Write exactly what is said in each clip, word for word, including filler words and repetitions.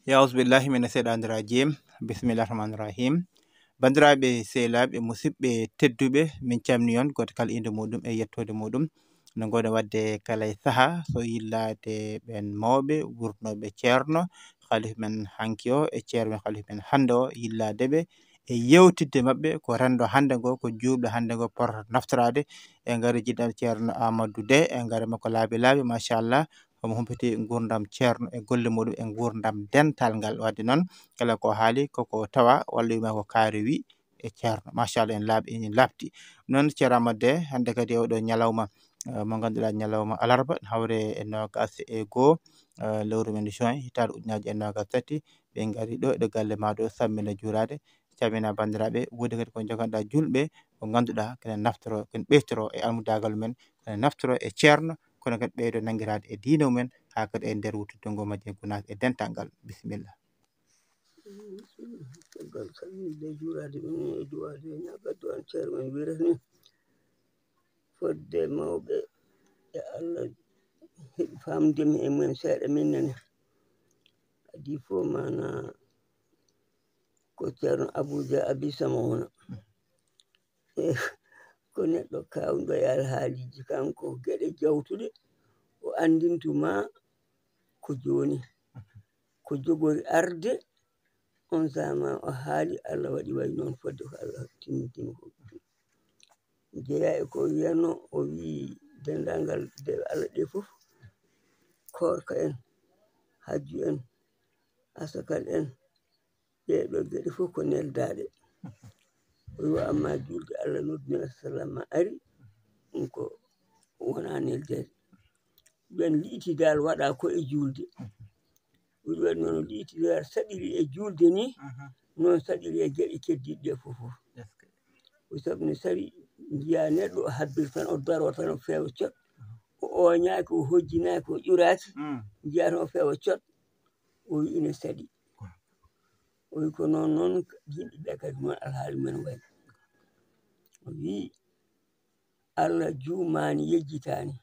Ya auzubillahi mina seyɗani rajim. Bismillahi rahmani rahim. Bandiraɓe sehlaɓe musidɓe tedduɓe, min camni on goto kala inde muɗum e yettoode muɗum. No ngoɗen wadde kala e saaha so yillade ɓen mawɓe wurnoɓe ceerno, halif men hanki o e ceerno men halif men hannde o, yillade ɓe e yewtidde maɓɓe ko renndo hannde ngo, ko juulɓe hannde ngo porta naftorade. E ngari jiɗɗal ceerno Amadou De, e ngari makko laabi laabi, machallah. Omo humpiti nguurndam ceerno e golle muɗum e nguurndam dental ngal. Wadde noon kala ko haali koko tawa walla wima ko kaari wi e ceerno, machallah, en laaɓi en laaɓti. Noon ceerno Amadou De, hannde kadi e oɗo ñalawma, eh, mo ngannduɗaa ñalawma alarba, hawre e noogas e goo, eh, lewru men juin, hitaande ujunaaji e noogas tati, ɓe ngari ɗo e ɗo galle ma ɗo, sammina juuraade, camina banndiraaɓe, woodi kadi ko njoganɗaa juulɓe, ko ngannduɗaa kene naftoro, kene ɓeytoro e almudaagal men, kene naftoro e ceerno, kono kadi ɓeydo nanngiraade e diine mumen, haa kadi e nder wuttude ngo Madina Gunaas e dental ngal. Bisimilla. Caggal salminde juuraade ɗum e duwaade e ñaagal duwaan ceerno men wirata ni. Fodde mawɓe e Allah heɓi faamde mi e mumen seeɗa min nani. Adii fof mana ko ceerno Abuja Abi Sama wona. Ko neɗɗo kaawɗo e alhaaliiji kanko geɗe jawtuɗe o anndintu ma ko jooni. Ko jogori arde on zaman o haali Allah waɗi way noon fodde ko Allah timmintini ko. Jeyaa e ko wiyatno o wii denndaangal de Allah ɗe fof, koorka en, hajju en, asakal en, ɗee ɗoo geɗe fof ko neldaaɗe. O wii amma juulde Allah noddi neɗɗo sallam ma ari ɗum ko wonaa neldeede. Ɓen li'tidal waɗa ko e juulde. Ɓuri waɗi noon o li'tidal saɗiri e juulde ni, noon saɗiri e geɗe keddiiɗe ɗe fof fof. Ko sabu no sari njiya neɗɗo o habbir tan o daro tan o feewa cot. O ooñaaki o hojjinaaki o ƴuraaki. Njiya tan o feewa cot. O wi ina saɗi. O wi ko noon noon yimɓe ɓe kadi noon alhaali men wayi. O wi Allah juumaani yejjitaani.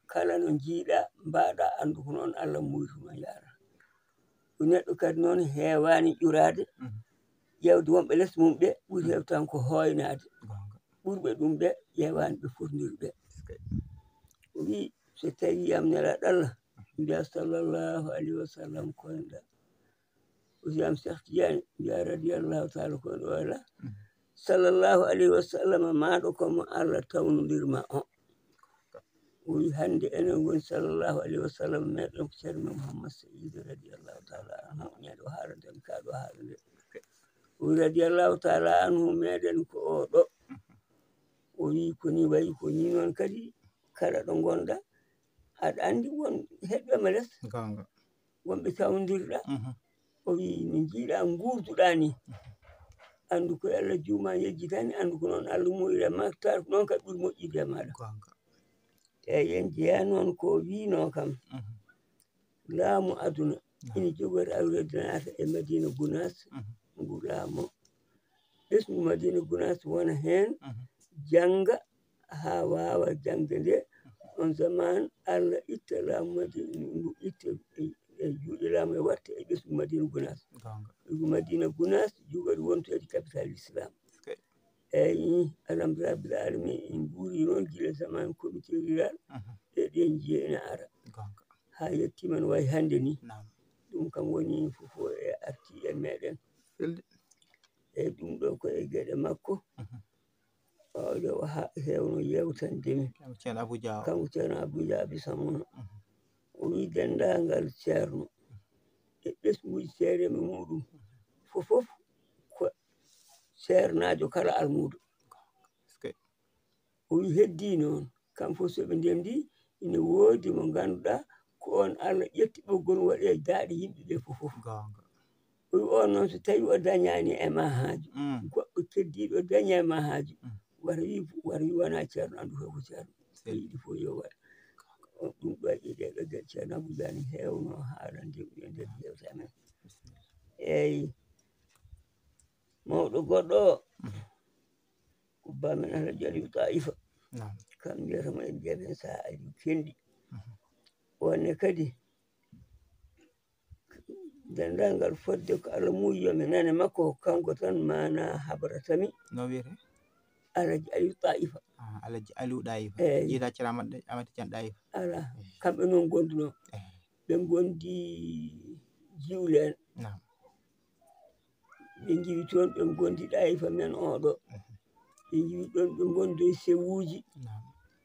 Kala no njiiɗa mbaɗa anndu ko noon Allah muuyri ma yaara. Ko neɗɗo kadi noon heewaani ƴuraade ƴeewde wonɓe les mum ɓe ɓuri heew tan ko hooynaade. Ɓurɓe ɗum ɓe ƴeewaani ɓe fotndiri ɓe. O wi so tawi yiyam nelaɗo Allah mbiya sallallahu alayhi wa sallam koynɗa. O wiyam Cheikh Tidiane mbiya radiyallahu taala koynɗo Allah. Sallallahu alayhi wa sallam maaɗo ko mo Allah tawnondir ma o. O wi hannde enen woni sallallahu alayhi wa sallam meɗen ko ceerno Mouhammad Saïd radiyallahu taala anhu neɗo haalande en kaɗo haalande. O wi radiyallahu taala anhu meɗen ko o ɗo. O wi ko ni wayi ko ni noon kadi kala ɗo ngonɗa aɗa anndi won heɗɓe ma les. Wonɓe tawndirɗa. O wi no njiiɗa nguurduɗa ni anndu ko Allah juuma yejjitani anndu ko noon Allah muuyra maktar ko noon kadi ɓuri moƴƴude e maɗa. Eyi en jeya noon ko wino kam laamu aduna ina jogori awredinata e Madina Gunas ngu laamu ɓesngu Madina Gunas wona heen jannga haa waawa jaŋde nde. On zaman Allah itta laamu Madina ngu itta e juuɗe laamu e watta e ɓesngu Madina Gunas. Ɓesngu Madina Gunas jogori wontoyde capital l'islam. Eyi alhamdulillah rabbil alamin en nguuri noon gila zaman comité rural e ɗen jiye ene ara haa yettima no wayi hannde ni. Ɗum kam woni fof e arti e meɗen. Eyi ɗum ɗo ko e geɗe makko oɗo o ha- hewno yewtande mi. Ceerno Abuja o. Kanko Ceerno Abuja Abi Samono o wi denndaangal ceerno e ɓesnguuji seedeeɓe muɗum fof fof ko ceernaajo kala almuudo. O wi heddii noon kam fof so ɓe ndemdi ina woodi mo ngannduɗaa ko on Allah ƴetti ɓoggol waɗi e daaɗe yimɓe ɓe fof fof. O wi on noon so tawi o dañaani e ma haaju goɗɗo keddiiɗo daña e ma haaju wata wi wata wi wona ceerno anndu koy ko ceerno. So yiɗi fof yo waɗ ɗum ɗo e ɗeɗo geɗe ceerno Abuja ni hewno haalande e nder yewte amen. Eyi mawɗo goɗɗo o ko baamen Alhaji Aliou Taifa. Kam mbiyata mo en jeemen sa Aliou Kendi. Wonne kadi Denndaangal fodde ko Allah muuyi yo mi nane makko, ko kanko tan maana habrata mi. No wiyetee? Alhaji Aliou Taïfa. Ah, Alhaji Aliou Taïfa. Eeyi. Jiida Ceerno Amadu, Amadu Tijaan Taïfa. Alaa. Eeyi. Kamɓe noon ngondunoo. Eeyi. Ɓe ngondi Jiwleen. Naam. Ɓe ngiwi toon, ɓe ngondi Taïfa men oo ɗo. Mhm. Ɓe ngiwi ɗoon, ɓe ngondi e sewuuji. Naam.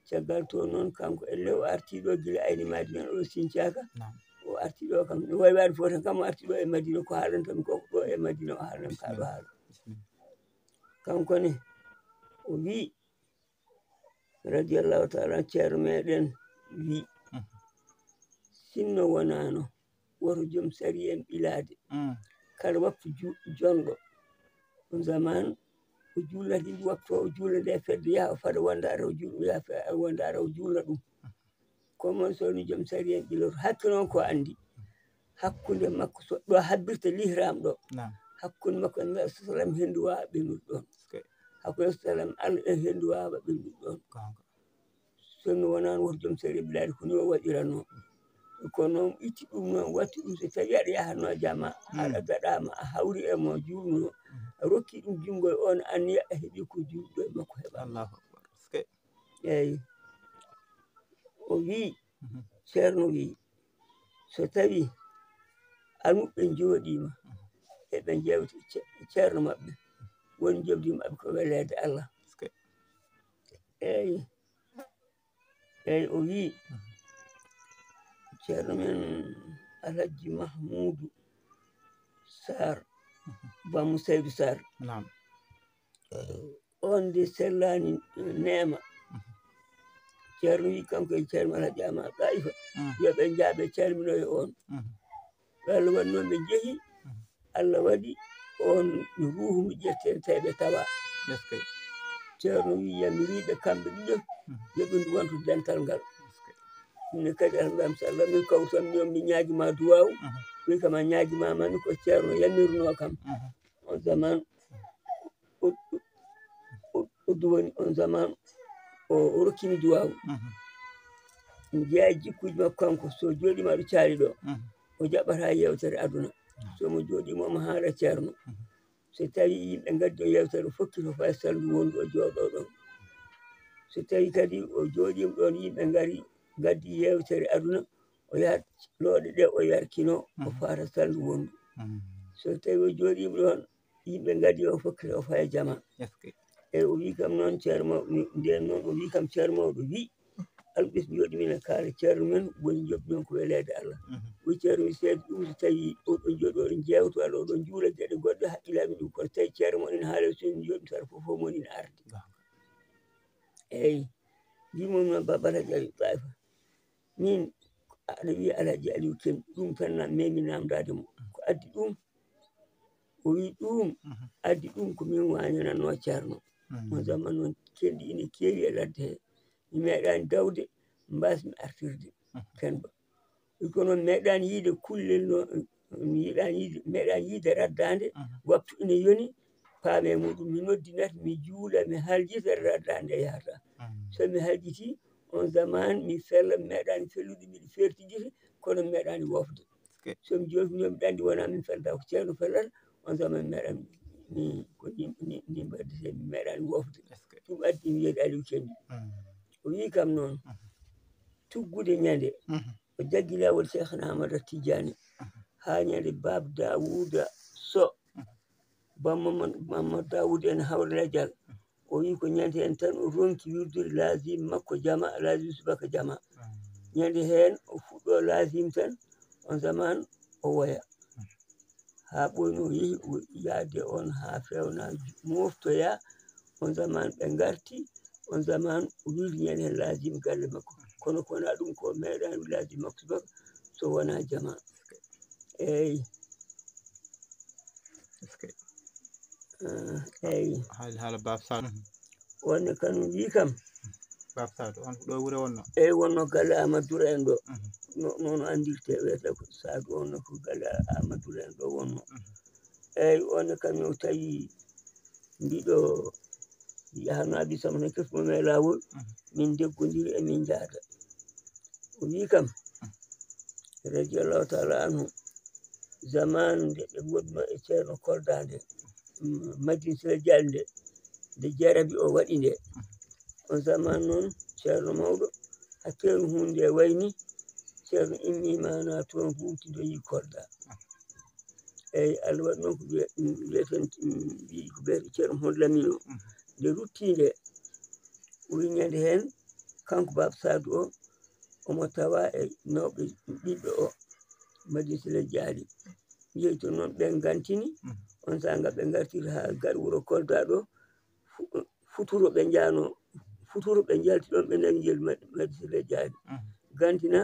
Caggal toon noon, kanko elle o artii ɗo gila ayni maadi men o siñcaaka. Naam. O artii ɗo kam, no waawi waade fof tan kam, o artii ɗo e Madina, ko haalanta mi ko ɗo e Madina o haalanta mi kaa ɗo haala. Bisimilla. Kanko ne, o wii, radiyallahu taala, ceerno meɗen wii, mhm, sinno wonaano woto joom sariya en ɓilaade, mm, kala waktu ju-, jonɗo, on zaman o juulnata yimɓe waktu o juulna nde fedde, yaha o faɗa wondaare o juul-, yaha fe-, wondaare o juulna ɗum. Kono noon so wonii joom sariya en ɓiloto, hakke noon ko anndi, hakkunde makko so ɗo habbirta lihram ɗo, naam, hakkunde makko e Nabi sallam henndu waawa ɓennude ɗoon. Hakkunde sallam Allah e henndu waawa ɓennude ɗoon. Goonga. So mi wonaano woto joom sariya ɓilaade ko ni o waɗiranoo. Kono noon itti ɗum noon, watti ɗum, so tawii aɗa yahatnoo jama, mm, aɗa daɗaama, a hawri e mo juulnoo, mm, a rokki ɗum junngo e oon anniya, a heɓii ko juulɗo e makko heɓa. Allahu akbar. Eeyi. O wii, mhm, ceerno wii, so tawii almuɓɓe njooɗiima, mhm, eɓe njeewta ce-, ceerno maɓɓe, woni njoɓdi maɓɓe ko weleede Allah. Eeyi. Eeyi, o wii, mhm, ceerno men Alhaji Mahmuudu Saar, mhm, Bammu Saydu Saar. Naam. On de sellaani neema. Mhm. Ceerno wii kanko e ceerno Alhaji Ama Taïfa, mhm, yo ɓe njaaɓe calminoye on. Mhm. Ɓe Allah waɗi noon ɓe njehi, mhm, Allah waɗi on ruuhu mi ƴetten tawi ɓe tawa. Eskey. Ceerno wii yamiriiɓe kamɓe ɗiɗo, mhm, yo ɓe ndu wonto dental ngal. Eskey. Min kadi alhamdulillah, so Allah min kawtan mi on mi ñaaji ma duwaaw. Mhm. Wi kam a ñaaji ma mani ko ceerno yamirnoo kam. Mhm. On zaman o, o, o, o duwani on zaman o, o rokkimi duwaaw. Mhm. Mi jeyaa jikkuuji makko kanko, so jooɗiima ɗo caali ɗo, mhm, o jaɓataa yeewtere aduna. Mhm. So mo jooɗiima omo haala ceerno. Mhm. So tawii yimɓe ngaddi o yeewtere, o fokkito faa e salndu wondu o jooɗoo ɗoon. So tawii kadi o jooɗiima ɗoon, yimɓe ngari ngaddi yeewtere aduna, o yahat looɗe ɗe o yarkinoo, o, mhm, faata salndu wondu. Mhm. So tawii o jooɗiima ɗoon, yimɓe ngaddi o fokkito o faya jama. Eskey. Eeyi, o wii kam noon ceerno mawɗo, mi, ndeen noon o wii kam ceerno mawɗo wii, alɓes jooɗi min e kaala ceerno men woni njoɓdi men ko weleede Allah. Mhm. O wii ceerno mi seedi ɗum so tawii oɗon jooɗi oɗon njeewta walla oɗon njuula geɗe goɗɗe haqqilaa mi ɗum, kono tawi ceerno mon ina haala so min njooɗi tara fof fof mon ina ardi. Goonga. Eeyi, mbiimi noon Baaba Alhaji Aliou Taïfa, min aɗa wiya Alhaji Aliou Kemɗi, ɗum tan na memi naamndaade mo. Ko addi ɗum? O wii ɗum, mhm, addi ɗum ko min waañananoo ceerno. Mhm. On zaman noon kenɗi ina keewi e ladde hee. Mi meeɗaani dawde, mbaasmi artirde. Mhm. Ken ba. Kono mi meeɗaani yiide kullel no, mi yiɗaani yiide, meeɗaani yiide raddaande, mhm, waktu ina yoni, paame muɗum. Mi noddinat, mi juula, mi haljita raddaande yahata. Mhm. So mi haljitii, on zaman mi fella, mi meeɗaani fellude, miɗo ferti gite, kono mi meeɗaani woofde. Eskey. So mi joofi, mi ɗanndi wonaa min fellata, ko ceerno fellata, on zaman mi meeɗaani, mi, ko ni, ni, ni mbaɗdetee, mi meeɗaani woofde. Eskey. Ɗum addi mi yeeɗi Aliou Kemɗi. Mhm. O wii kam noon, mhm, tuggude ñande, mhm, o jaggi laawol Seekhna Ahmada Tijjaani, mhm, haa ñande Baaba Daawuuda Soh, mhm, Bamma Mamadu Daawuuda en Hawre Lajal. Mhm. O wii ko ñande heen tan o ronki wirdude laazim makko jama, laazim subaka jama. Mhm. Ñande heen o fuɗɗoo laazim tan, on zaman o woya. Mhm. Haa ɓooyno o yehi, o yaade on haa feewna moftoya, on zaman ɓe ngarti, on zaman o wirdi ñande heen laazim galle makko. Kono ko wonaa ɗum ko meeɗaani laazim makko subaka so wonaa jama. Eeyi. Eskey. Ah, eeyi. Haali haala Baaba Saadu. Wonde kanum wii kam. Baaba Saadu, on ko ɗo wure wonno? Eeyi, wonno galle Amadou Dura en ɗo. Mhm. No, no, no anndirte wiyata ko Saadu on no ko galle Amadou Dura en ɗo wonno. Mhm. Eeyi, on ne kam o tawi mbiɗo yahanoo Abi Samata Kesmo e laawol, mhm, min ndeggondiri e min njaada. O wii kam, mhm, radiyallahu taala anhu, Zaman nde ɓe wonno e Ceerno Kolda nde, Madina Sila Jaali nde, nde jarabi o waɗi nde. On zaman noon Ceerno mawɗo, hakkeeru huunde wayni, Ceerno immi mana toon ruutidoyi Kolda. Eyi, Allah waɗi noon ko wiye-, wiyeten, wiyi ko ɓe Ceerno Mouhamed Lamine o. Nde rutti nde, o wi ñande heen, kanko Baaba Saadu o, omo tawa e nawɓe ɓiɗɗo o, Madina Sila Jaali. Yehi toon noon ɓe ngantini, on saanga ɓe ngartiri haa gaɗa wuro Kolda ɗo, fu-, futuro ɓe njaano, futuro ɓe njalti ɗoon, ɓe nani ngel Mad-, Madina Sila Jaali. Gantina,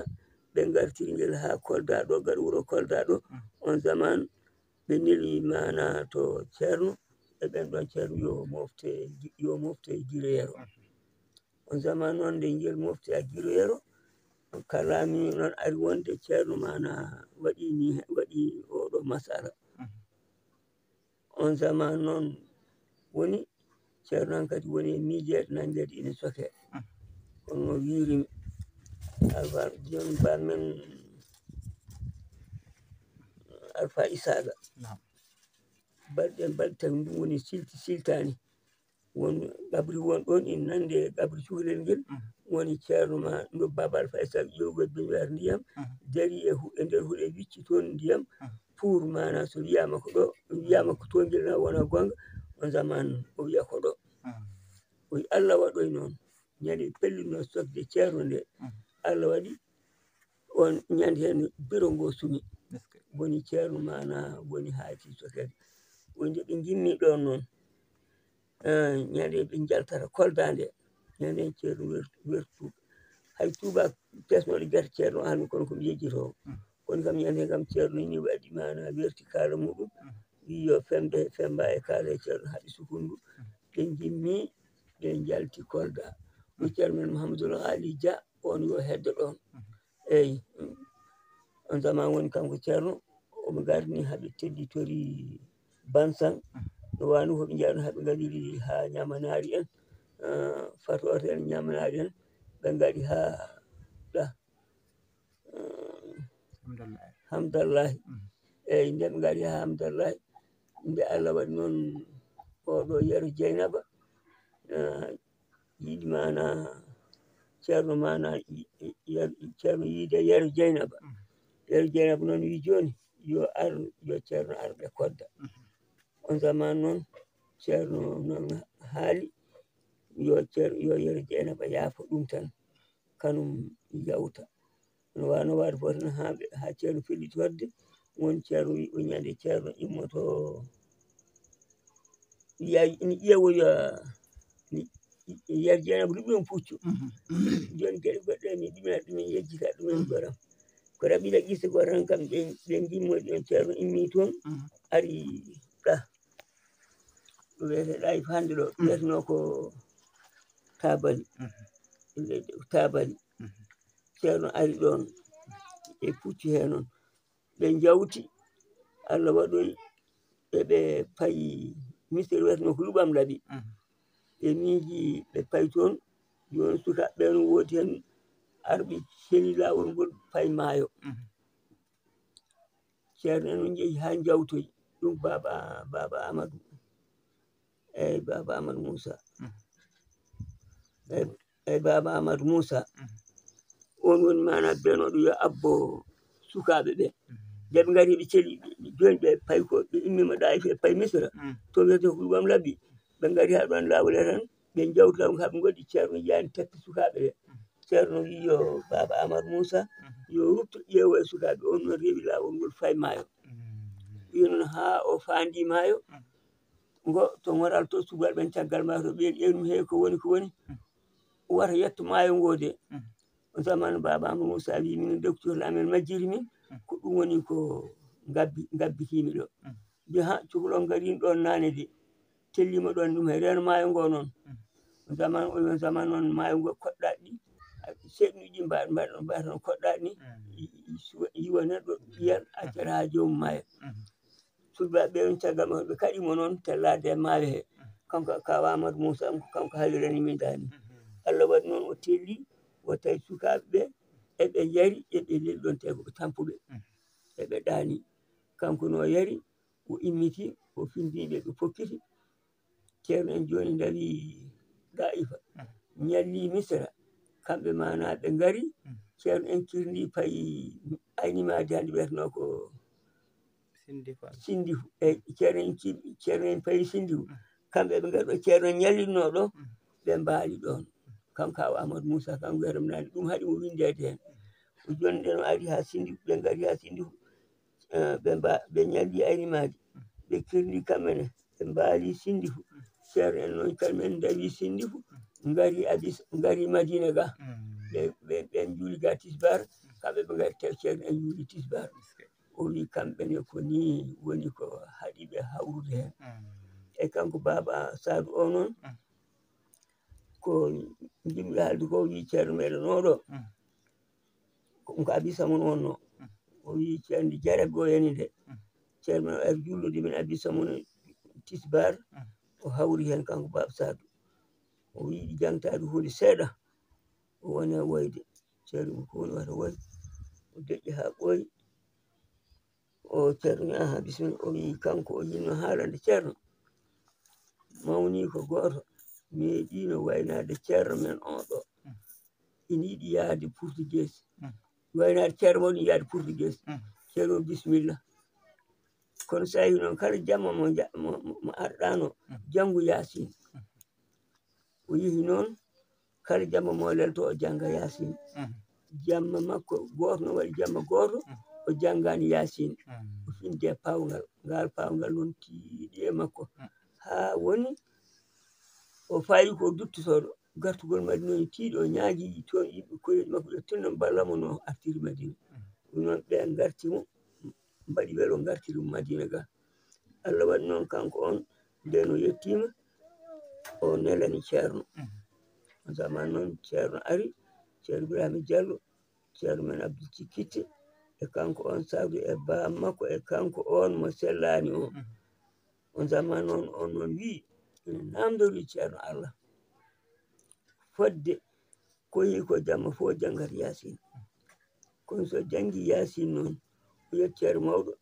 ɓe ngartiri ngel haa Kolda ɗo, gaɗa wuro Kolda ɗo. On zaman, ɓe neli mana to Ceerno, e ɓen ɗoon Ceerno yo mofte, yo mofte Giroyero. On zaman noon nde ngel mofte a Giroyero, kalaami noon ari wonde Ceerno mana waɗi ni, waɗi oɗo masala. On zaman noon woni Ceerno an kadi woni e miijeede, nanngeede ina sokee. Kono no wiirimi, Alfa, jooni baan men Alfa Isaaga. Naam. Balɗe, balɗe tan ɗum woni silti, siltaani. Won qabri won ɗoon ina nande e qabri cukalel ngel. Woni Ceerno ma, no Baaba Alfa Isaaga ƴeewgol binndaar ndiyam, dari e hu-, e nder huɗo, wicci toon ndiyam, pour mana so wiyaama ko ɗo, wiyaama ko toon ngel na wona goonga, on zaman o wiya ko ɗo. O wi Allah waɗoy noon, ñande pellitno sokde Ceerno nde, Allah waɗi on ñande heen biro ngo sumi. Woni Ceerno mana woni hayti sokede. Woni nde ɓe ngimmi ɗoon noon, eh, ñande ɓe njaltata Kolda nde, ñande heen Ceerno wer-, wertu. Hay tuuba tesnoɗo gerte Ceerno Ahmadu, kono ko mi yejjitoo. Kono kam ñande kam Ceerno ni waɗi mana werti kaala muɗum. Wi yo fembe, femba e kaala e Ceerno haɓi sukundu. Ɓe ngimmi, ɓe njalti Kolda. Ɗum Ceerno men Mouhamadoul Ghali Dia, on yo heddo ɗoon. Eyi, on zaman woni kanko Ceerno, omo gardini haɓe tedditori Bansan. No wano ko ɓe njahno haɓe ngadiri haa Ñamanaari en, eh, Fatoor en, Ñamanaari en, ɓe ngadi haa ɗa, eh, Hamdallahi. Hamdallahi. Eyi, nde ɓe ngadi haa Hamdallahi, nde Allah waɗi noon oɗo Yero Jeynaba, eh, yiɗi mana Ceerno mana, yi-, yi-, Ceerno yiide Yero Jeynaba. Yero Jeynaba noon wi jooni yo ar, yo Ceerno ar ɓe kodda. On zaman noon Ceerno noon haali yo Ceerno, yo Yero Jeynaba yaafo ɗum tan, kanum yawta. No wano waade fof tan haa ɓe, haa Ceerno felliti waɗde, won Ceerno wi o ñande Ceerno immoto, yaay, ina ƴeewoya, ni, Yero Jeynaba luɓi on puccu. Jooni geɗe goɗɗe mi ɗumen, ɗumen yejjita, ɗumen goram. Ko raɓɓiɗa qissa ko tan kam ɓe, ɓe ngimmoy ɗon Ceerno immi toon, ari ɗa. Ɗo wiyetee ɗa e hannde ɗo, wiyetenoo ko Tabali. Tabali. Ceerno ari ɗoon e puccu hee noon. Ɓe njawti, Allah waɗoyi, eɓe payi Misira, wiyetnoo ko Luɓam Laɓi. Ɓe miiji, ɓe payi toon, jooni sukaaɓe ɓe no woodi heen arɓe celi laawol ngol, payi maayo. Ceerno en on njehi haa njawtoyi ɗum Baaba, Baaba Amadou. Eyi, Baaba Amadou Moussa. Eyi, eyi, Baaba Amadou Moussa. On woni maana benooɗo yo abbo sukaaɓe ɓe. Nde ɓe ngari ɓe celi, jooni ɓe payi ko, ɓe immima ɗa e payi Misira. To wiyetee ko Luɓam Laɓi. Ɓe ngari haa ɗoon laawol he tan, ɓe njawti laawol haa ɓe ngoɗɗi Ceerno yaani tappi sukaaɓe ɓe. Ceerno wi yo Baaba Amadou Moussa, yo rutto ƴeewo e sukaaɓe, on noon rewi laawol ngol fayi maayo. Wi noon haa o faandi maayo, ngo to ngoral to subalɓe en caggal maayo to ɓeen ƴeewnum he ko woni, ko woni. Wata yetto maayo ngo de. On zaman Baaba Amadou Moussa wi min docteur Lamine majjiri min, ko ɗum woni ko ngabbi, ngabbitiimi ɗo. Mbi ha cukalon ngariin ɗoon naane de. Tellima ɗoon ɗum he reeno maayo ngo noon. Zaman, o zaman noon maayo ngo koɗɗaaɗi ɗi. Seeɗnuɗi mba-, mba-, mbaɗa noon koɗɗaaɗi ni. Yi-, yi-, suwa-, yiwa neɗɗo ɓiyal accata haa joomum maaya. Subalɓe ɓe on caggal makko ɓe kaɗi mo noon tellaade e maayo he. Kanko Kaw Amadou Moussa, kanko haalirani min daani. Allah waɗi noon o telli, o tawi sukaaɓe ɓe, eɓe njari, eɓe leli ɗoon tawi ko ɓe tampuɓe. Eɓe ɗaani. Kanko no yari, o immiti, o findini ɓe, ɓe pokkiti. Ceerno en jooni ndawi Daa'ifa, ñalli Misra, kamɓe maana ɓe ngari, ceerno en kirndi payi ayni maadi hannde wiyatnoo ko Sindifu. Sindifu. Eyi, ceerno en ki-, ceerno en payi Sindifu. Kamɓe ɓe ngari ɗo ceerno ñallinoo ɗo, ɓe mbaali ɗoon. Kanko Kaaw Amadou Moussa, kanko Yaram Naani, ɗum haɗi mo winndeede heen. O jooni nden o ari haa Sindifu, ɓe ngari haa Sindifu. Eh, ɓe mba-, ɓe ñalli ayni maadi. Ɓe kirndi kamɓe ne, ɓe mbaali Sindifu. Ceerno en noon, kamɓe en ndawi Sindifu, ngari Abis-, ngari Madina ga. Ɓe, ɓe, ɓe juuli ga tisbaar, kamɓe ɓe ngari tawi ceerno en juuli tisbaar. O wi kamɓe ne ko nii woni ko haɗi ɓe hawrude heen. E kanko Baaba Saadu o noon, ko jimɗo haalde ko, o wi ceerno meɗen oo ɗo, ko ɗum ko Abi Samun wonnoo. O wi ceerno jarabi o yani nde. Ceerno men o ari jullude min Abi Samun tisbaar, o hawri heen kanko Baaba Saadu. O wi yiɗi jangtaade huunde seeɗa, o woni e woyde. Ceerno ko woni wata woy. O deƴƴi haa ɓooyi. O ceerno, aha, bisimilla. O wi kanko o yinno haalande ceerno. Mawni ko gooto, meeɗiino waynaade ceerno men oo ɗo. Ina yiɗi yahde Portugees. Waynaade ceerno mawni yaade Portugees. Ceerno, bisimilla. Kono so a yii noon, kala jamma mo nja-, mo, mo, mo arɗaano, janngu Yaasin. O yehi noon, kala jamma mo lelto, o jannga Yaasin. Jamma makko gooto no waɗi jamma gooto, o janngaani Yaasin. O findi e paawngal. Ngal paawngal noon tiiɗi e makko. Haa woni o faayi ko duttotooɗo. Gartugol Madina, o tiiɗi, o ñaagi toon yimɓe koreeji makko, ɓe tinno mballa mo no artiri Madina. Ɗum noon, ɓe ngarti mo, mbaɗi welo, ngartiri mo Madina ga. Allah waɗi noon, kanko on, nden o yettiima, o nelani ceerno. On zaman noon, ceerno ari, ceerno Ibrahima Diallo, ceerno men Abdou Cikitte, e kanko on Saadu e baam makko, e kanko on mo sellaani o. On zaman noon, on noon wii, ina naamndori ceerno Allah. Fodde ko yii ko jamma fof janngata Yaasin. Kono so janngi Yaasin noon, o yetti ceerno mawɗo,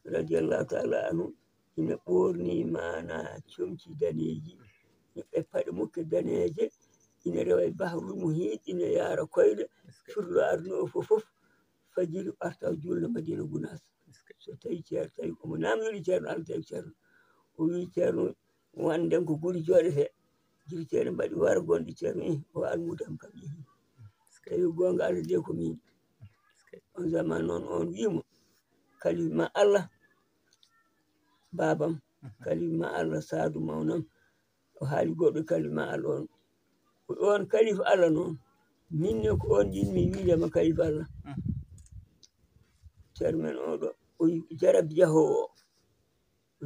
radiyallahu taala anhu, ina ɓoorni maana comci daneeji, e paɗe mukke daneeje, ina rewa e bahrul muhiit, ina yaara koyɗe, firlo aduna o fof fof, fajiri arta o juulna Madina Gunaas. So tawi ceerno, tawi omo naamnori ceerno, Allah tawi ceerno. O wii ceerno, wanden ko guri jooɗete. Jiri ceerno mbaɗi wara gonɗi ceerno, eh, o almudam kam yehi. Tawi goonga Allah de ko min. On zaman noon on wii mo, kalifa ma Allah, baabam, kalifa ma Allah, Saadu mawnam. O haali goɗɗo kalifa ma Allah on. Ko on kalifa Allah noon. Min ne ko on njiɗmi wiide ma kalifa Allah. Ceerno men oo ɗo, o wi jarabi jahoowo o.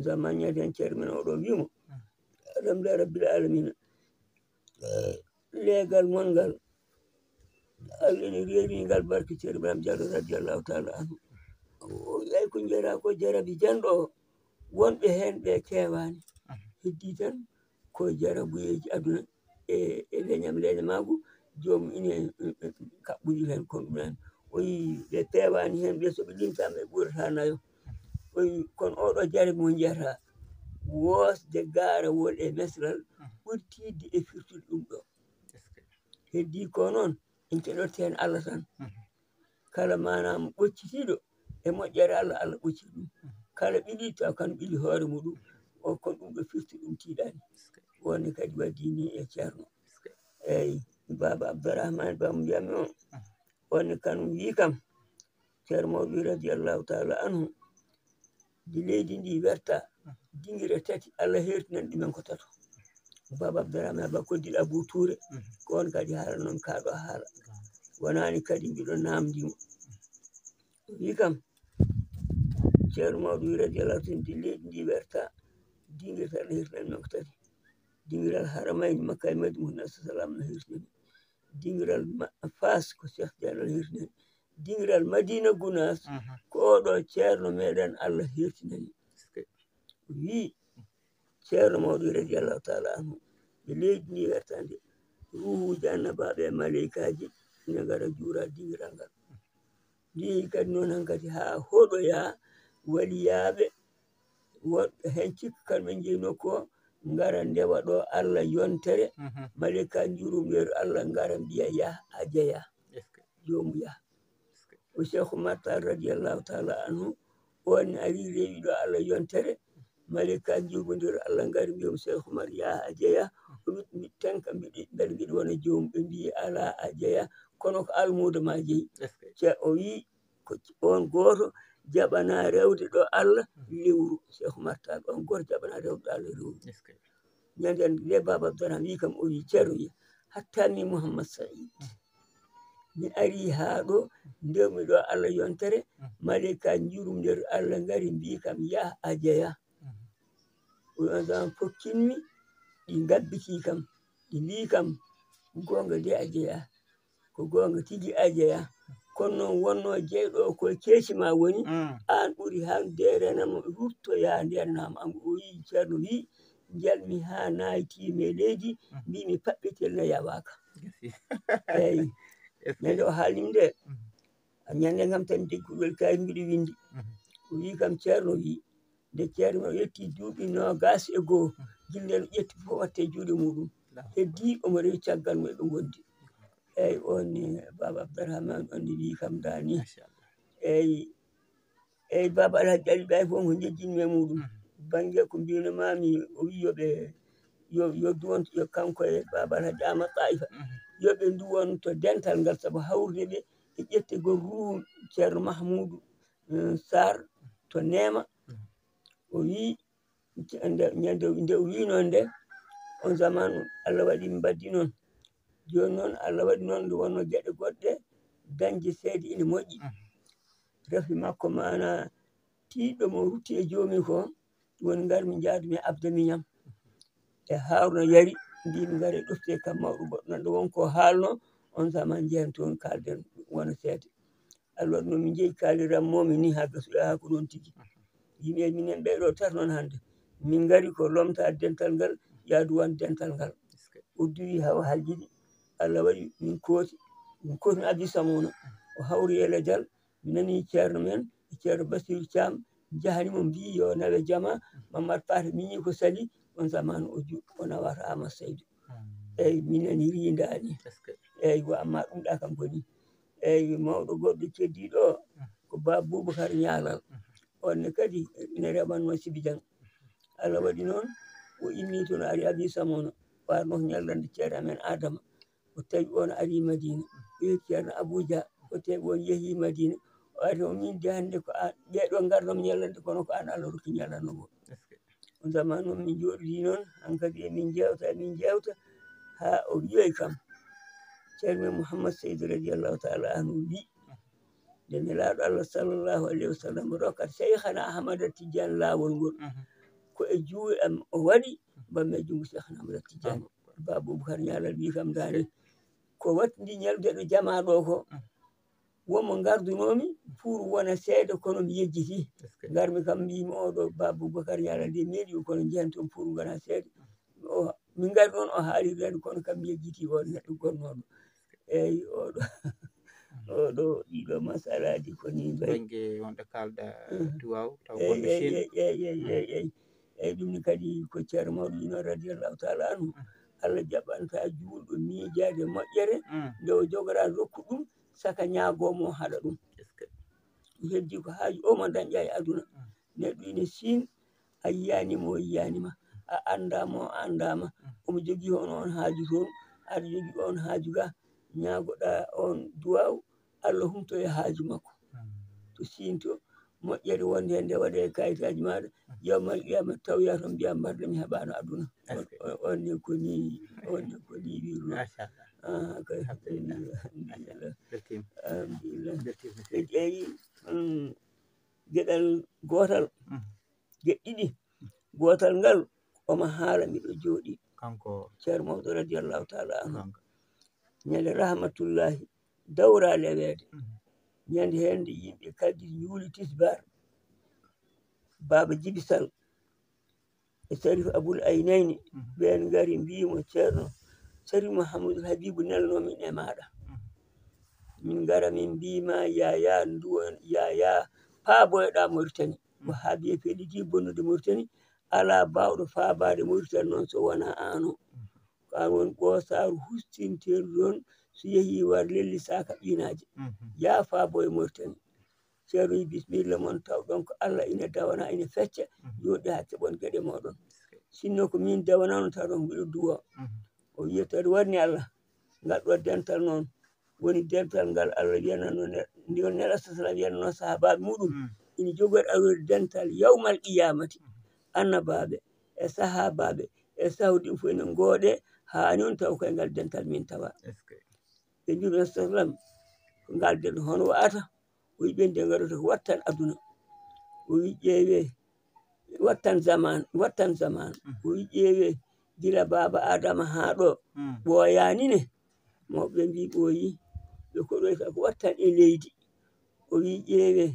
Zaman ñaden ceerno men oo ɗo wii mo, alhamdulillahi rabbil alamina. Leegal mon ngal, Allah ene reeri ngal barke ceerno Ibrahima Diallo radiyallahu taala anhu. O wi ay ko jeraa ko jarabi janɗo o, wonɓe heen ɓe keewaani. Heddii tan ko jarabuyeeji aduna e, e leñam leñamaagu, joomum ine, e, e, kaɓɓodiri heen kon ɗum en. O wi ɓe peewaani heen, ɓe so ɓe limtaama ɓe ɓurata nayo. O wi kono oo ɗo jarabi mo njiyata, wosde gaarawol e mesral ɓuri tiiɗde e firtude ɗum ɗo. Heddii ko noon, en keɗoto heen Allah tan. Kala maanaam ɓoccitiiɗo e moƴƴere Allah, Allah ɓocciti ɗum. Kala ɓili taw kan ɓili hoore muɗum. O kon ɗum ɗo firti ɗum tiiɗaani. Wonde kadi waɗi ni e ceerno. Eyi, Baaba Abdourahmane Ba mo mbiyatmi on. Wonde kan wii kam, ceerno mawɗo wi radiyallahu taala anhu, nde leydi ndi werta, dingira tati, Allah heertinan ɗumen ko tato. Baaba Abdourahmane Ba koddiɗo Abou Touré, ko on kadi haala noon kaa ɗo haala. Wonaani kadi mbiɗo naamndi mo. O wii kam, ceerno mawɗo wi radiyallahu taala, nde leydi ndi werta, dingira tati, Allah heertinan ɗumen ko tati. Dingiral Haramayni Makka e Madina, Muhammad sallallahu alaihi wasallam no heertinani. Dingiral ma-, Faas ko Cheikh Diallo heertinani. Dingiral Madina Gunaas ko oɗo ceerno meɗen Allah heertinani. Wii ceerno mawɗo radiyallahu taala anhu, nde leydi ndi wertande, ruuhuuji annabaaɓe e maleykaaji ina ngara njuura dingiral ngal. Ndi yehi kadi noon hankadi haa hoɗoya waliyaaɓe woɗɓe heen cikka kan ɓe njeyi nokku o, ngara ndewa ɗo Allah yontere, mhm, malika njurum nder Allah ngara mbiya, "Yah a jeya." Joomu yah. O Cheikh Oumar Tall radiyallahu taala anhu, on ari rewi ɗo Allah yontere, malika njurum nder Allah ngari mbiya mo, "Cheikh Oumar, yah a jeya." O wi, "Mi tenka, mbiɗi, mbeɗa mbiɗi wona joomu?" Ɓe mbiyi, "Alaa, a jeya, kono ko almuudo ma jeyi." Ce o wi, ko on gooto jaɓana rewde ɗo Allah lewru. Cheikh Oumar Tall, on gooto jaɓana rewde ɗo Allah lewru. Ñande nde Baba Abdourahmane wi kam, o wi, "Ceerno wi, hatta mi Mouhammad Saïd, mi ari haa ɗo, ndewmi ɗo Allah yontere, malika njurum nder Allah ngari mbi kam, yah a jeya." O wi, on zaman fokkinmi, ɗi ngabbiti kam, ɗi mbi kam, "Goonga de a jeya, ko goonga tigi a jeya. Kono noon wonno jeyɗo o ko keeci ma woni, mm, aan ɓuri hannde renamo ruttoya nder nam." Am o wi, Ceerno wi, njalmi haa nayti me leydi, mm, mbimi paɓɓetel na yawaaka. Eyi. Est-ce que ñande o haalnim de, mm, a ñande ngam tan jegguɗol kayit mbiɗo winndi. Mm. O wi kam, Ceerno wi, nde Ceerno o yetti duuɓi noogas e goo, gillen o ƴetti fof watte juuɗe muɗum. Heddii omo rewi caggal mo eɓe ngondi. Eyyi, on ni Baba Abdourahmane, on ni wi kam dani. Machallah. Eyyi, eyyi, Baba Alhaji Ali Ɓay fof ko jejjinmi e muɗum. Mhm. Bannge ko mbino mami, o wi yo ɓe, yo, yo duwonto, yo kanko e Baba Alhaji Amadou Taïfa. Mhm. Yo ɓe nduwonto dental ngal, sabu hawrude ɓe e ƴettegol ruuhu Ceerno Mahmoudou, eh, Sarr to Neema. Mhm. O wi, nde, nde, nde o wi noon nde, on zaman Allah waɗi mi mbaddi noon. Jooni noon Allah waɗi noon nde wonno geɗe goɗɗe dañde seede ina moƴƴi. Mhm. Rafi makko mana tiiɗɗo mo rutti e joomi ko, ɗum woni ngar mi njaadu mi abda miñam. E Haruna yari, mbimi ngare ɗofte kam mawɗo goɗɗo nan ɗo won ko haalno, on zaman njehen toon kalden wona seede. Allah waɗi noon min njehi kaaliran momi ni haa gasu, haa ko noon tigi. Yimɓe minen ɓe ɗo tar noon hannde. Min ngari ko lomta dental ngal, yaadu wan dental ngal. O duwi hawa haljidi. Allah waɗi min kooti. Min kooti Abi Samuna. O hawri e lejal. Mi nani Ceerno men, Ceerno Basiru Caam, jahani mo mbi yo nawe jama, Mamad Paate miñi ko sali, on zaman o ju-, o nawata Amadou Saydou. Hmm. Eyyi, mi nani rindaani. Est-ce que? Eyyi, wa amma ɗum ɗa kam koni. Eyyi, mawɗo goɗɗo keddiiɗo o, hmm, ko Ba Boubacar Ñaalal. Hmm. On ne kadi ina remanno Sibijan. Allah waɗi noon, o immi toon, o ari Abi Samono, warno ko ñallande ceerno amen Adama. O tawi on ari Madina, o yehi Ceerno Abuja, o tawi on yehi Madina. O ari o min de hannde ko an, ɓeɗo ngarno mi ñallande, kono ko an Allah rokki ñallande ngo. Est-ce que? On zaman noon min jooɗidi noon, hankadi emin jewta, emin jewta, haa o wiyoy kam, Ceerno men Mouhammad Seydi radiyallahu taala anhu wi, nde Nelaaɗo Allah sallallahu alayhi wa sallam rokkat Seykhana Ahmada Tidiane laawol ngol, mhm, ko e juuɗe am o waɗi, bamme junngo Seykhana Ahmada Tidiane. Mhm. Ba Boubacar Ñaalal wi kam daani, ko waɗi ndi ñalde ɗo jamaa ɗo ko, mhm, wonmo ngardunoomi pour wona seede, kono mi yejjiti. Est-ce que? Ngarmi kam mbimi oɗo Ba Boubacar Ñaalal de meeɗi, kono njehen toon pour ngona seede. O, min ngari noon o haalirani, kono kam mi yejjiti on neɗɗo gonnooɗo. Eyyi, oɗo, oɗo, ɗiɗo masalaaji ko ni mbayi. Bannge wonɗo kaalɗa, mhm, duwaw, taw eyyi, wonɓe eyyi, Chine. Eyyi, eyyi, eyyi, eyyi, eyyi. Eyyi, ɗum ni kadi ko Ceerno mawɗo ino radiyallahu taala anhu. Mm. Allah jaɓanta juulɗo miijaade moƴƴere, mm, nde o jogora rokku ɗum, saka ñaagoomo o haɗa ɗum. Est-ce que? Heddi ko haaju o mo dañƴa e aduna. Mm. Neɗɗo ina Siin, a yiyaani mo, o yiyaani ma. A anndaa mo, o anndaa ma. Mm. Omo jogii hono on haaju toon, aɗa jogii on haaju ga, ñaagoɗa on duwaaw, Allah humto e haaju makko. Mm. To Siin to, moƴƴere wonde heen nde waɗa e kayitaaji maaɗa, mm, yawmal qiyama tawoya toon mbiya mbarɗo mi heɓaano aduna. On, on, on ne ko ni, on ne ko ni wirno. Machallah. Ah, kay, alhamdulillah. Alhamdulillah. Beltima. Alhamdulillah. Beltima. E ƴeewi, mm, geɗal gootal, mm, geɗe ɗiɗi. Gootal ngal, omo haala miɗo jooɗi. Kanko. Ceerno Mawɗo radiyallahu taala anhu. Kanko. Ñande rahmatullahi, dawra leweede. Mhm. Ñande heen nde yimɓe kadi njuuli tisbaar. Baaba Jibi Sal e Sarif Abul Aynayni, mhm, ɓeen ngari mbii mo, Ceerno, Sarif Mouhamadul Habibu nelno min e maaɗa. Mhm. Min ngara min mbii ma, Yaya, nduwon, Yaya, paaboyoɗa Mauritanie. Wahaabiya feɗɗiti bonnude Mauritanie, alaa baawɗo faabaade Mauritanie noon so wonaa aan o. Ko aan woni ɓoosaaru hustinteeru ɗoon, so yehii war lelli saaka ɓiinaaje. Yaa faabo e Mauritanie. Ceerno wi bismilla mon, taw ɗon ko Allah ina dawana, ina fecca, jooɗi haa keɓon geɗe mooɗon. Sinno ko min dawanano, taw ɗon ko miɗo duwa. O wi yettoode woodani Allah, ngal ɗo dental noon woni dental ngal Allah wiyanano ne-, ngal Nelaaɗo sallallahu alaihi wasallam wiyanano sahaabaaɓe muɗum, ina jogori aroyde dental yawmal qiyamati. Annabaaɓe e sahaabaaɓe e sahudi fof ene ngooɗe, haa ni on taw koye ngal dental min tawa. Ɓe mbi Nelaaɗo sallallahu alaihi wasallam, ko ngal den hono wa'ata? O wi ɓen de ngarata ko wattan aduna. O wi ƴeewe, wattan zaman, wattan zaman. O wi ƴeewe, gila baaba Adama haa ɗo, ɓooyaani ne? Mawɓe mbi ɓooyi, ɓe ko ɗoyta ko wattan e leydi. O wi ƴeewe,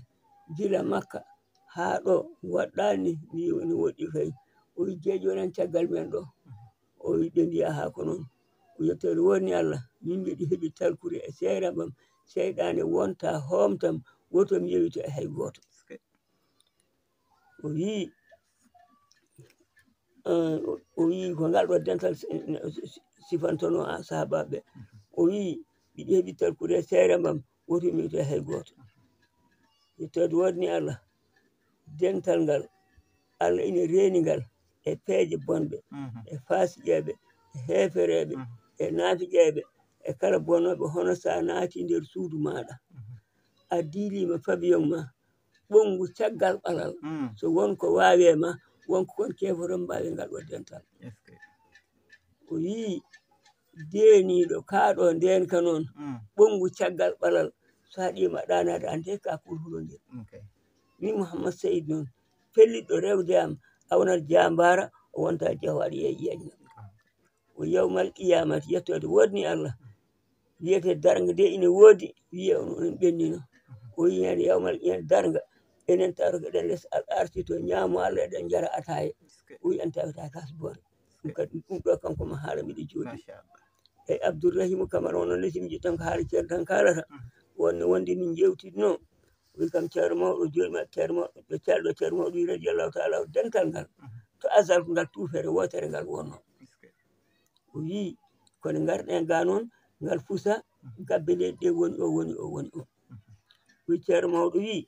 gila Makka haa ɗo waɗɗaani, mbi ne woɗɗi kay. O wi jeeƴo nan caggal men ɗo. O wi ɓe mbi aha ko noon. O yettoore woni Allah, min mbiɗi heɓi talkure e seere mam, seyɗaane wonta hoomtam, woto mi yewito e hay gooto. O wi, eh, o wi ko ngal ɗo dental si-, si-, sifantono a sahaabaaɓe. O wi mbiɗi heɓi talkure e seere mam, woto mi yewito e hay gooto. Yettoode woni Allah, dental ngal, Allah ina reeni ngal e peeje bonɓe, e faasiqeeɓe, e heefereeɓe, e naafiqeeɓe, e kala bonooɓe, hono so a naati nder suudu maaɗa, a diiliima pavillon ma, ɓonngu caggal ɓalal, so won ko waawe ma, won ko kon keefoton mbaawe ngal ɗo dental. O wi, deeniiɗo, kaa ɗo ndeenka noon, ɓonngu caggal ɓalal, so haɗiima ɗaanaade, aan de ka kulhulo ngel. Min Mouhammad Saïd noon, pelliɗɗo rewde am, a wonat jaambaara, o wonta jawhar yeeƴi yeeƴna. O yawmal qiyamati, yettoode woodani Allah, wiyete darnga de ina woodi, wiye on, onon ɓennino. O wi heen yawmal qiyamati darnga, enen tawata ko eɗen les al arsi to ñaamo Allah, eɗen njara ataaye. O wi en tawata kas boore. Ɗum kadi, ɗum ɗo kanko ma haala miɗo jooɗi. Machallah. Eyi, Abdourahimou Camara, onon lesi mi ƴettan ko haala ceerno tan kaalata. Wonde, wonde min njeewtidno, wi kam ceerno mawɗo, jooɗi ma ceerno mawɗo, ɗo calɗo ceerno mawɗo wi radiyallahu taala o dental ngal. To azal ko ngal tuufere wootere ngal wonno. O wi, kono ngarɗen ga noon, ngal fusa, gabbe leydi ɗe woni o, woni o, woni o. Wi ceerno mawɗo wi,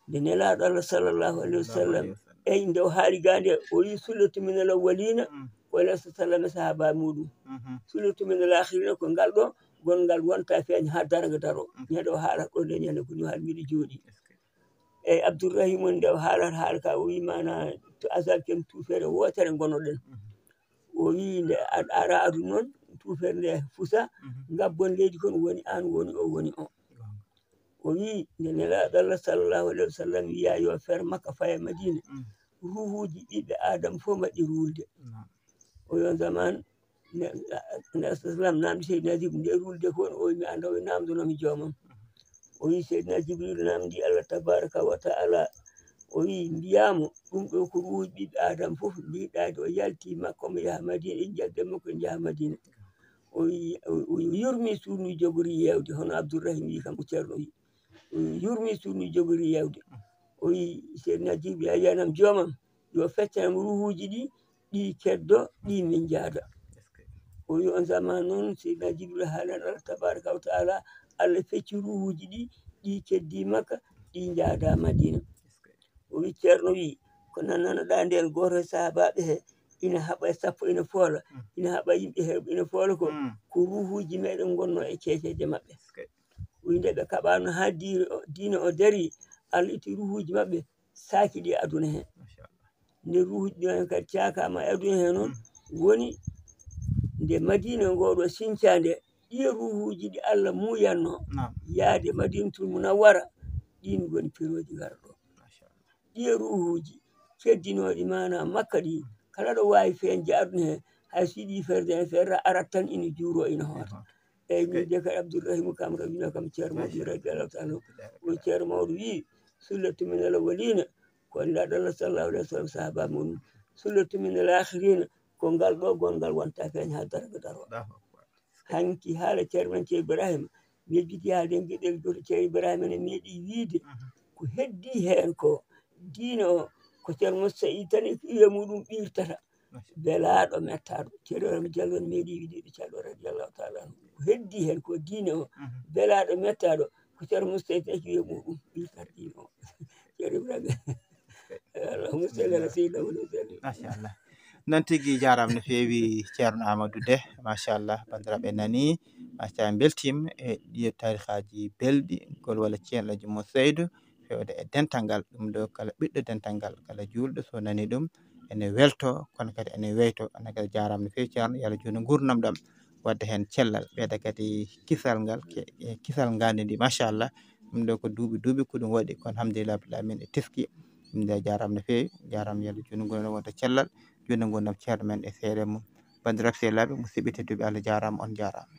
nde Nelaaɗo Allah sallallahu alaihi wasallam, eyi, nde o haali ga nde, o wi sullatu min al awwalina, ko Nelaaɗo sallam e sahaaba muɗum. Sullatu min al akhirina, ko ngal ɗo, gon ngal wonta feeñ haa darnga daro. Ñande o haala ɗo nde ñande ko ni haali miɗo jooɗi. Eyi, Abdourahim woni nde o haalata haala ka, o wi mana to azal ken tuufere wootere ngonoɗen. O wi nde a-, ara aduna noon, tuufere nde fusa, ngabbon leydi kon woni an, woni o, woni o. O wi nde Nelaaɗo Allah sallallahu alaihi wasallam wiya yo fer Makka faye Madina, ruhuuji ɓiɓɓe Adam fof mbaɗi ruulde. O yo zaman ne, ne Islam namdi Seydina Jibril nde ruulde fof, o wi mi anda, o wi namdono mi joomam. O wi Seydina Jibril namdi Allah tabaraka wa taala, o wi mbiyamo ɗum ɗo ko ruuji ɓiɓɓe Adam fof mbiɗaade, o yalti makko mo yaha Madina, en jagge makko en jaha Madina. O wi, o, o yurmi suudu jogori yewde, hono Abdourahim wi kam ko ceerno wi. O yurmi suudu jogori yewde. O wi Seydina Jibril a wiyanam joomam, yo feccanam ruhuuji ɗi, ɗi keddo, ɗi min njaada. O wi on zaman noon, Seydina Jibril haalan Allah tabaraka wa taala, Allah fecci ruhuuji ɗi, ɗi keddi Makka, ɗi njaada Madina. O wi ceerno wi, ko nananoɗa nden gooto e sahaabaaɓe he, ina haɓa e sappo ina foola, ina haɓa yimɓe he ina foola ko, ko ruhuuji meɗen ngonno e ceeceeje maɓɓe. O wi nde ɓe kaɓano haa diine o, diine o dari, Allah itti ruhuuji maɓɓe, saaki ɗi aduna he. Nde ruhuuji ɗi kadi caakaama e aduna he noon, woni nde Madina ngoɗo sincande, ɗi ruhuuji ɗi Allah muuyanno yaade Madinatul Munawwara, ɗin ngoni pirooji ngara ɗo. Ɗi ruhuuji keddinooɗi maana Makka ɗi, kala ɗo waawi feeñde aduna he, hay so yiɗi ferde en ferra, arat tan ina juuro ina hoota. Eyyi, min de kadi Abdourahim Camara wino kam ceerno mawɗo radiyallahu taala anhu. O ceerno mawɗo wi, sullatu min al awwalina, ko Nelaaɗo Allah sallallahu alaihi wasallam sahaaba mum. Sullatu min al akhirina, ko ngal ɗo gongal wonta feeñ haa darnga daro. Hanki haala ceerno men Ceerno Ibrahima, mi yejjiti haalde geɗel goto, Ceerno Ibrahima ne meeɗi wiide, ko heddi heen ko, Diine o ko Ceerno Moussa Seydi tan e ɓiye muɗum ɓirtata. Belaaɗo mettaaɗo. Ceerno Ibrahima Diallo no meeɗi wiide ɗo Ceerno radiyallahu taala anhu. Ko heddi heen ko diine o. Belaaɗo mettaaɗo ko Ceerno Moussa Seydi tan e ɓiye muɗum ɓirtata diine o. Ceerno Ibrahima. Allahumma salli ala sayyidina Muhammad. Machallah. Noon tigi, jaaraama no feewi Ceerno Amadou Deh. Machallah, banndiraaɓe nani. Machallah, en mbeltiima e ɗiyo taarikaaji belɗi, ngol walla ceerno Alhaji Moussa Seydi, fewde e dental ngal. Ɗum ɗo kala ɓiɗɗo dental ngal, kala juulɗo so nani ɗum, ene welto, kono kadi ene weyto. Onon kadi jaaraama no feewi Ceerno, yo Allah juutnu nguurndam ɗam, wadda heen cellal, ɓeyda kadi kisal ngal, ke-, e kisal ngaandi ndi, machallah. Ɗum ɗo ko duuɓi, duuɓi ko ɗum waɗi, kono alhamdulillah rabbil alamin e teski. Ɗum ɗo jaaraama no feewi, jaaraama, yo Allah juutnu nguurndam wonta cellal, juutnu nguurndam ceerno men e seeɗa mum. Banndiraaɓe sehilaaɓe, musidɓe tedduɓe, Allah jaaraama, on jaaraama.